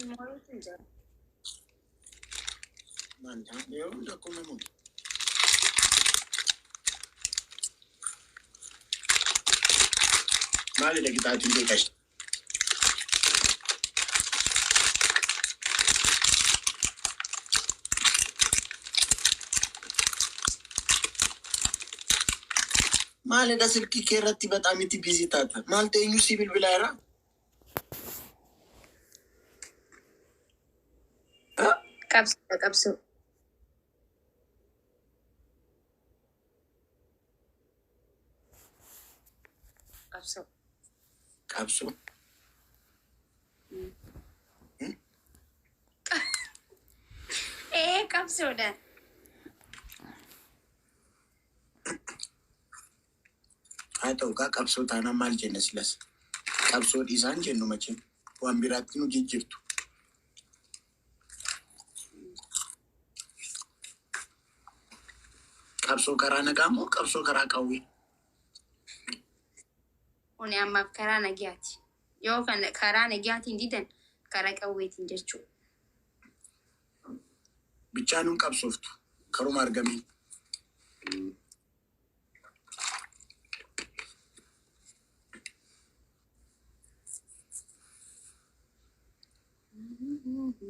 Moo'iitu jira. Maal yeroo hunda akkuma namoota. Maalidha qixaatiin beekas? Maalidha silkii kee irratti bataam itti busy taata? Maal ta'e eenyu si bilbilaa jira? Qabsoodha qabsoo. Qabsoo. Qabsoo. Ee qabsoodha. Haa ta'u kaa qabsoo taanaan maal jenna silas? Qabsoo dhiisaan jennu macheen waan biraatti nu jijjiirtu. Qabsoo karaa nagaa moo qabsoo karaa qawwee? Kuni ammaaf karaa nagayaati. Yoo kan karaa nagayaatiin didan karaa qawweetiin jechuudha. Bichaanuun qabsooftu karuma argameen.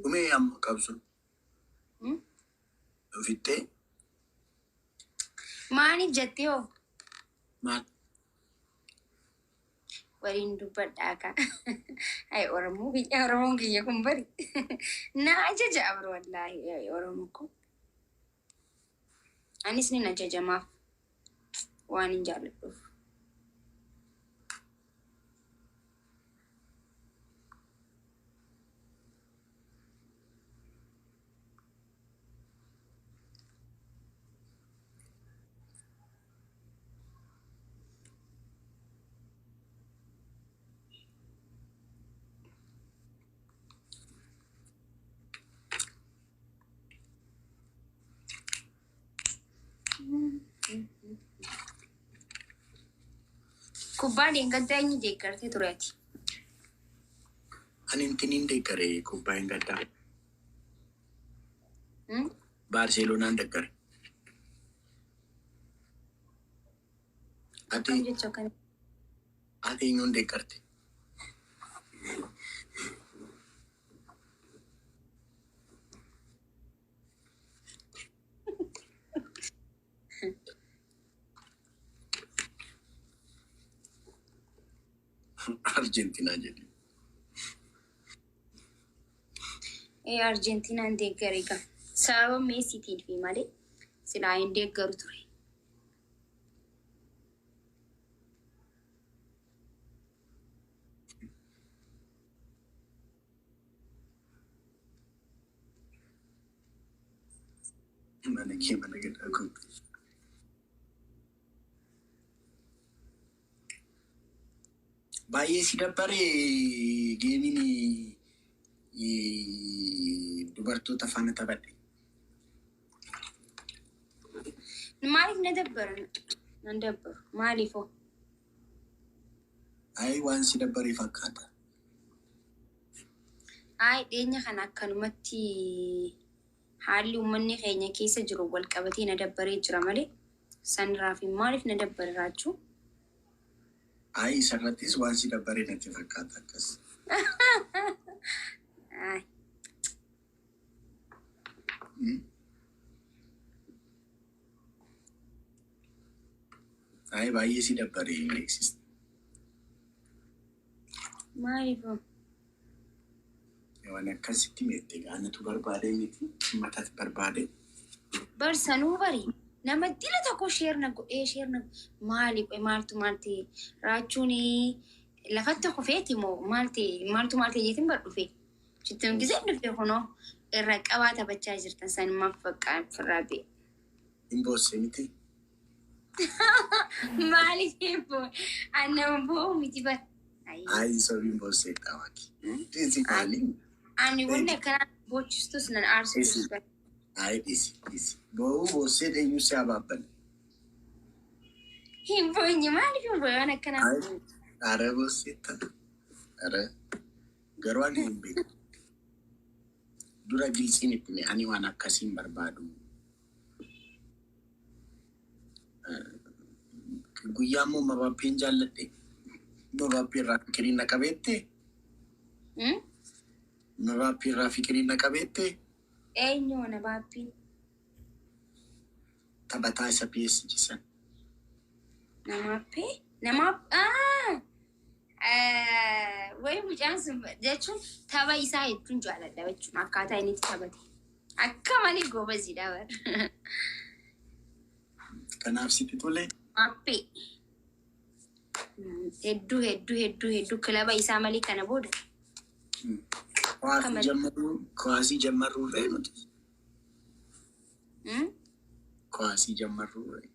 Dhumee amma qabsoon fixxee Maaliif jettee hoo maal? Waliin dubbadhaa ka. Ay Oromoo biyya Oromoon kiyya kun bari. Na ajaja abro wallaahi ay Oromoo kun. Anis nin ajajamaaf waan hin jaalladhuuf. Kubbaa deeggartee eenyu deeggartee ture ati? Ani intiniin deeggare kubbaa hin gaddaa. Hmm? Baarseloonaan deeggare. Ati Akkam jechuu akkana? Ati eenyuun deeggarte? Arjentiinaa jedhi. Ee Arjentiinaan deeggare egaa. Sababa Meesiitiin fi malee silaa hin deeggaru ture. Mana kee mana gadaa guutu. Baay'ee si dabbare geemiin dubartoota faana taphadhe. Maaliif na dabbara? Nan dabbaru. Maaliif hoo? Ayi waan si dabbare fakkaata. Ayi dhiyeenya kana akkanumatti haalli uummanni keenya keessa jiru wal qabatee na dabbaree jira malee sanirraa fi maaliif na dabbare raachuu? Ayi isarrattis waan si dabbare natti fakkaata akkas. Ayi. Ayi baay'ee si dabbare beeksis. Maaliif hoo? Waan akkasitti meette anatu barbaade miti matatu barbaade. Barsanuu bari nama dila tokko share na godhee share na maali qoy maaltu maal ta'e raachuun lafatti kufeeti moo maal ta'e maaltu maal ta'e jeetiin bar dhufe jittuun gisee dhufe kunoo irra qabaa taphachaa jirtan sanumaaf bakka firraa ba'e. Hin boosse miti. Maaliif hin annama bo'uu miti bar. Ayi sobiin boosseedha waaqi. Dhiisi maali? Ani wanni akkanaa boochistus nan aarsitus bar. Ayi dhiisi dhiisi. Boo'uu boossee eenyu si abaabban? Hin boonye maaliif hin boo'e waan akkanaa. Ayi ara boosseetta. Ara garuu ani hin beeku. Dura gilsiin itti hime, ani waan akkasiin barbaadu. Guyyaa immoo Mabaappeen jaalladhe. Mabaappee irraa fikiriin na qabeette. Mabaappee irraa fikiriin na qabeette. Eenyu Mbappeen? Taphataa isa PSG san. Mbappee? Nama wayi mucaan sun jechuun tapha isaa hedduun jaalladha jechuun akkaataa inni itti taphate. Akka malee goobaziidha bara. Kanaaf sitti tole. Mbappee. Hedduu hedduu hedduu hedduu kilaba isaa malee kana booda. Kwaasii jammaruu, kwaasii jammaruu ree nuti. Kwaasii jammaruu ree.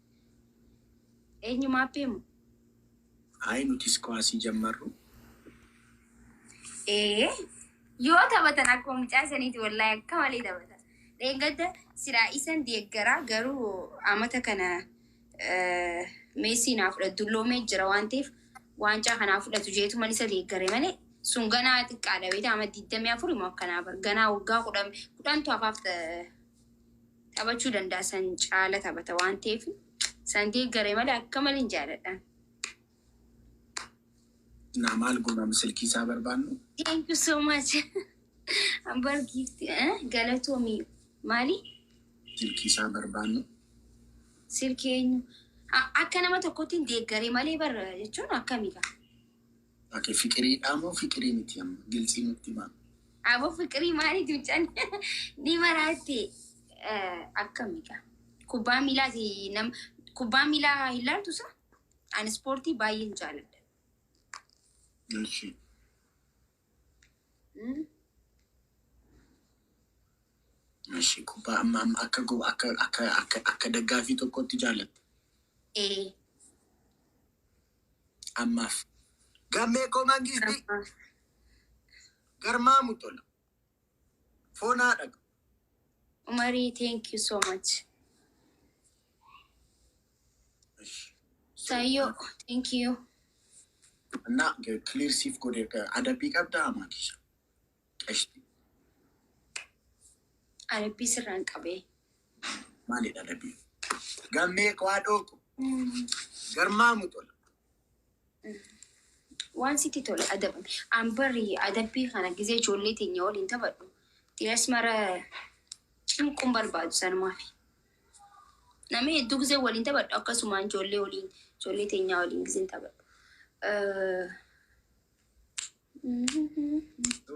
Eenyu, Mbappee moo? Ayi, nutis kwaasii jammarru. Ee, yoo taphatan akkuma mucaa saniiti, wallaahi akka malee taphatan. Dheengadda silaa isan deeggaraa, garuu amata kana Meesii naa fudhatu, dulloomee jira waan ta'eef waancaa kanaa fudhatu jeetu isa deeggare malee. Sun ganaa xiqqaadha beektaa, ama 24 immoo akkanaa bar ganaa waggaa 10 10tu hafaaf taphachuu danda'a, san caala taphata waan ta'eef san deeggare malee akka malee hin jaaladhaan. Naa maal goonam silkii isaa barbaannu? Thank you so much. Ambar gift galatoomi, maali? Silkii isaa barbaannu. Silkii eenyu? Akka nama tokkotti hin deeggaree malee bar jechuun akkamidha? Okay, fiqiriidhaa moo fiqirii miti amma? Gilsii nutti himaa. Aboo, fiqirii maaliiti, mucaan ni maraatte akkamidha? Kubbaa miilaati, nam kubbaa miilaa hin laaltu sa? Ani ispoortii baay'een jaaladha. Ishi. Ishi, kubbaa amma akka akka akka akka akka daggaafii tokkotti jaalatta. Ee. Ammaaf. Gammee koo mangisti garmaamu tola. Foonaa dhaqa. Umarii, thank you so much. Ishi. Sayyoo, thank you. እና clear siif godhe, adabbii qabdaa amaakisha. Qashti. Adabbii sirraan qabee. Maalidha adabbii? Gammee koo haadhoo koo garmaamu tola. Waan sitti tole adabame. An barri adabbii kana gizee ijoollee teenya waliin taphadhu. Dhiiras mara cinquun barbaadu sanumaaf. Namni hedduu gizee waliin taphadhu, akkasumaan ijoollee waliin, ijoollee teenyaa waliin gizeen taphadhu.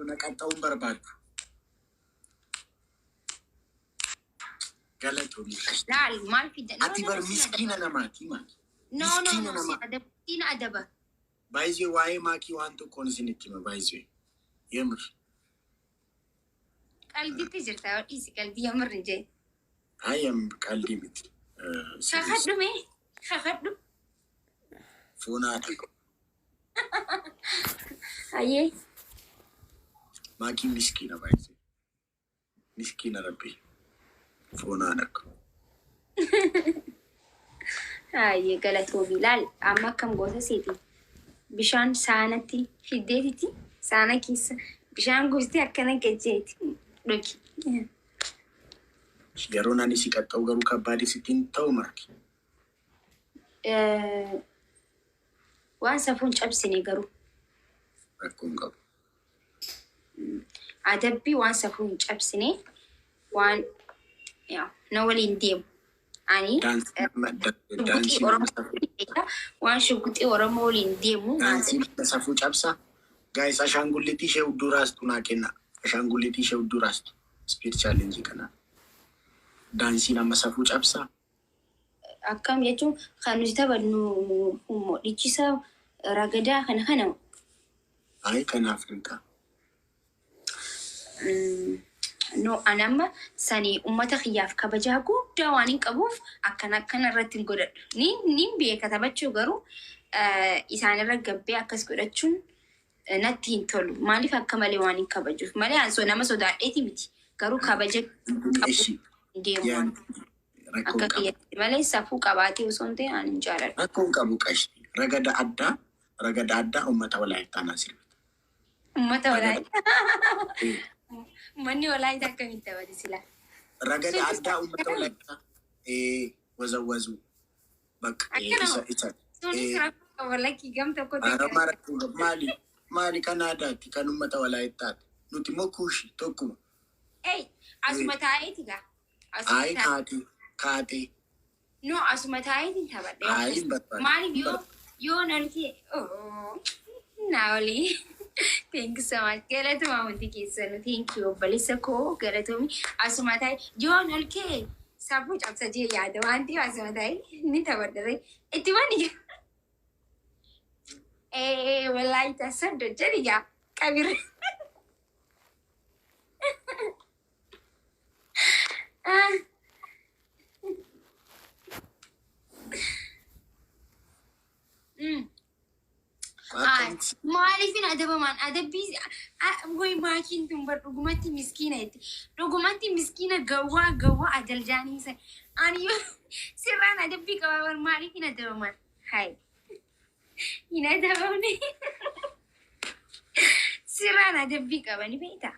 Na qaxxa'uun barbaadu. Galatoomii. Laal, maal fidda? Ati bar miskiina namaati maali? No, no, Miskiina no, namaa. adabbiin adaba. Baay'ee waa'ee maakii waan tokkoon isinitti hima baay'ee. Yemir. Qalbitti jirta yoo dhiisi, qalbii yamarri jee. Ayyam, qalbii miti. Kakadhu mee, kakadhu. Foonaa dhaqa. Ayyee. Maakiin miskiina baay'ee. Miskiina rabbi. Foonaa dhaqa. Ayyee, galatoomi. Laal, amma akkam goota seeti. Bishaan saanatti fiddeetiti, saana keessa bishaan guutee akkana gajjeeti. Dhugi. Yeroon ani si qaxxa'u garuu kabbaadii sittiin ta'u margi. Waan safuun cabsine garuu. Rakkoon qabu. Adabbii waan safuu hin cabsine, waan yaa, na waliin deemu. Ani Daansii shugguxii Oromoo, waan shugguxii Oromoo waliin deemu. Daansii nama safuu cabsa. Guys, ashaangulliitii ishee hudduu raastu naa kenna. Ashaangulliitii ishee hudduu raastu. Speed challenge kana. Daansii nama safuu cabsa. Akkam jechuun, kan nuti taphannu dhichisa ragadaa kana kana. Ayi, kan Afrikaa. No, ani amma sani ummata kiyyaaf kabajaa guddaa waan hin qabuuf akkana akkana irratti hin godhadhu. Ni beeka taphachuu, garuu isaan irra gabbee akkas godhachuun natti hin tolu. Maaliif, akka malee waan hin kabajuuf malee, ani nama sodaadheeti miti. Garuu kabaja qabu Ishi. hin deemu waan Rakkoon akka qabu. kiyyatti malee, safuu qabaatee osoo hin ta'in ani hin jaaladhu. Rakkoon qabu qashti. Ragada addaa. Ragada addaa uummata Walaayittaa naa sirbita. Ummata Walaayittaa. Manni Walaayitaa akkamitti taphate sila? Ragada Sunis addaa uummata Walaayittaa. Wazawwazuu. Bakka Akkana isa isa. Sunis rakkoo qaba lakkii gam tokko ta'e. Arama rakkoo qaba. Maali? Maali kan aadaati kan uummata Walaayittaati. Nuti immoo kuushi tokkuma. Ei, asuma taa'eeti gaa. Asuma Ayi taa'e. kaatee kaatee. No, asuma taa'eetiin taphadhe. Ayi hin barbaadu. Maaliif yoo nan kee naa olii. Thank you so much. Galatuma hundi keessanu. Thank you obboleessa koo galatoomi. Asuma taa'e yoo nan kee saffuu cabsa jee yaada waan ta'eef asuma taa'e ni taphadhe. Itti mani. Walaayittaa saddo jedhi gaa qabirre. Ah. Akkamitti? Maaliifin adabamaan adabbii way maakiin tun bar dhugumatti miskiina itti dhugumatti miskiina gawwaa gawwaa ajaljaanii san ani yoo sirraan adabbii qabaa bar maaliifin adabamaan hay hin adabamne sirraan adabbii qaba ni beektaa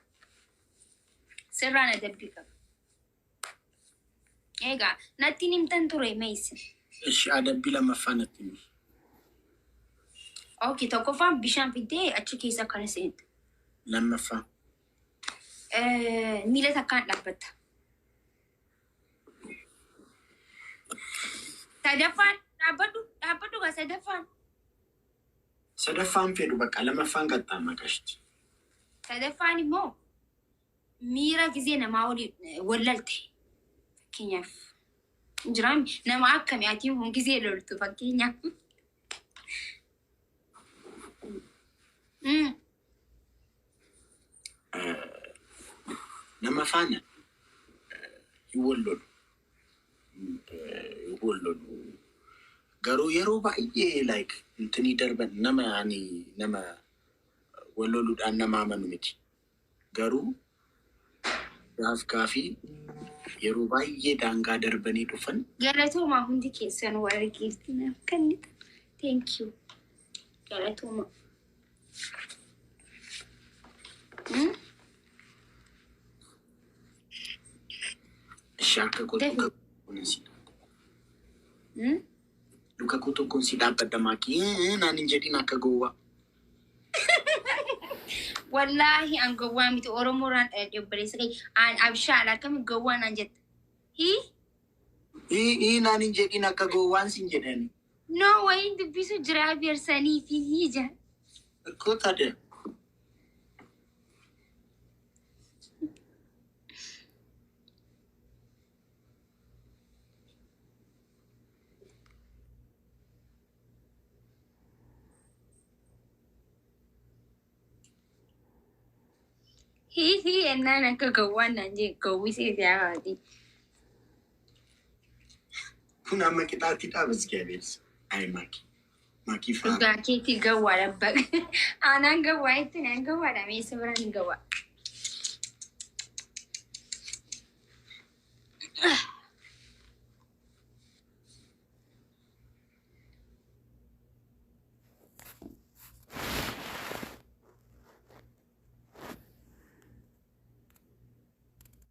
sirraan adabbii qaba egaa natti himtan ture meessi. Ishi adabbii lammaffaa natti himi. Okay, tokkoffaan bishaan fiddee achi keessa akkana seenta. Lammaffaa. Miila takkaan dhaabbatta. Sadaffaan dhaabbadhu dhaabbadhu gaa sadaffaan. Sadaffaan fedhu bakka lammaffaan qaxxaama qashti. Sadaffaan immoo miira gizee namaa olii wallalte. Fakkeenyaaf jiraam nama akkami ati kun gizee loltu fakkeenyaaf. Nama faana hin wal lolu. Hin wal lolu. Garuu yeroo baay'ee like intinii darban nama ani nama wal loluudhaan nama amanu miti. Garuu gaaf gaafii yeroo baay'ee daangaa darbanii dhufan. Galatoomaa hundi keessan warri giiftii naaf kennitan. Thank you. Galatooma. Ishee akka koo Defi. luka tokkoon si luka koo tokkoon si dhaabbadha maakii naan hin jedhin akka gowwaa. Wallaahi an gowwaa miti Oromoorraan dhaladhe obboleessa kee an abshaala akkami gowwaa naan jetta. Hii? Ii naan hin jedhin akka gowwaan sin jedhani. No wayiin dubbisu jira beersanii fi ija. Koo taate. Hii hii ennaan akka gowwaan naan jee gowwisee siyaafati. Kun amma qixaatti dhaabas gabeessa. Ayi maakii. Maakii faana. Dhugaa keetii gowwaadha baqa. Aanaan gowwaa jettun an gowwaadha meessa biraan hin gowwaa.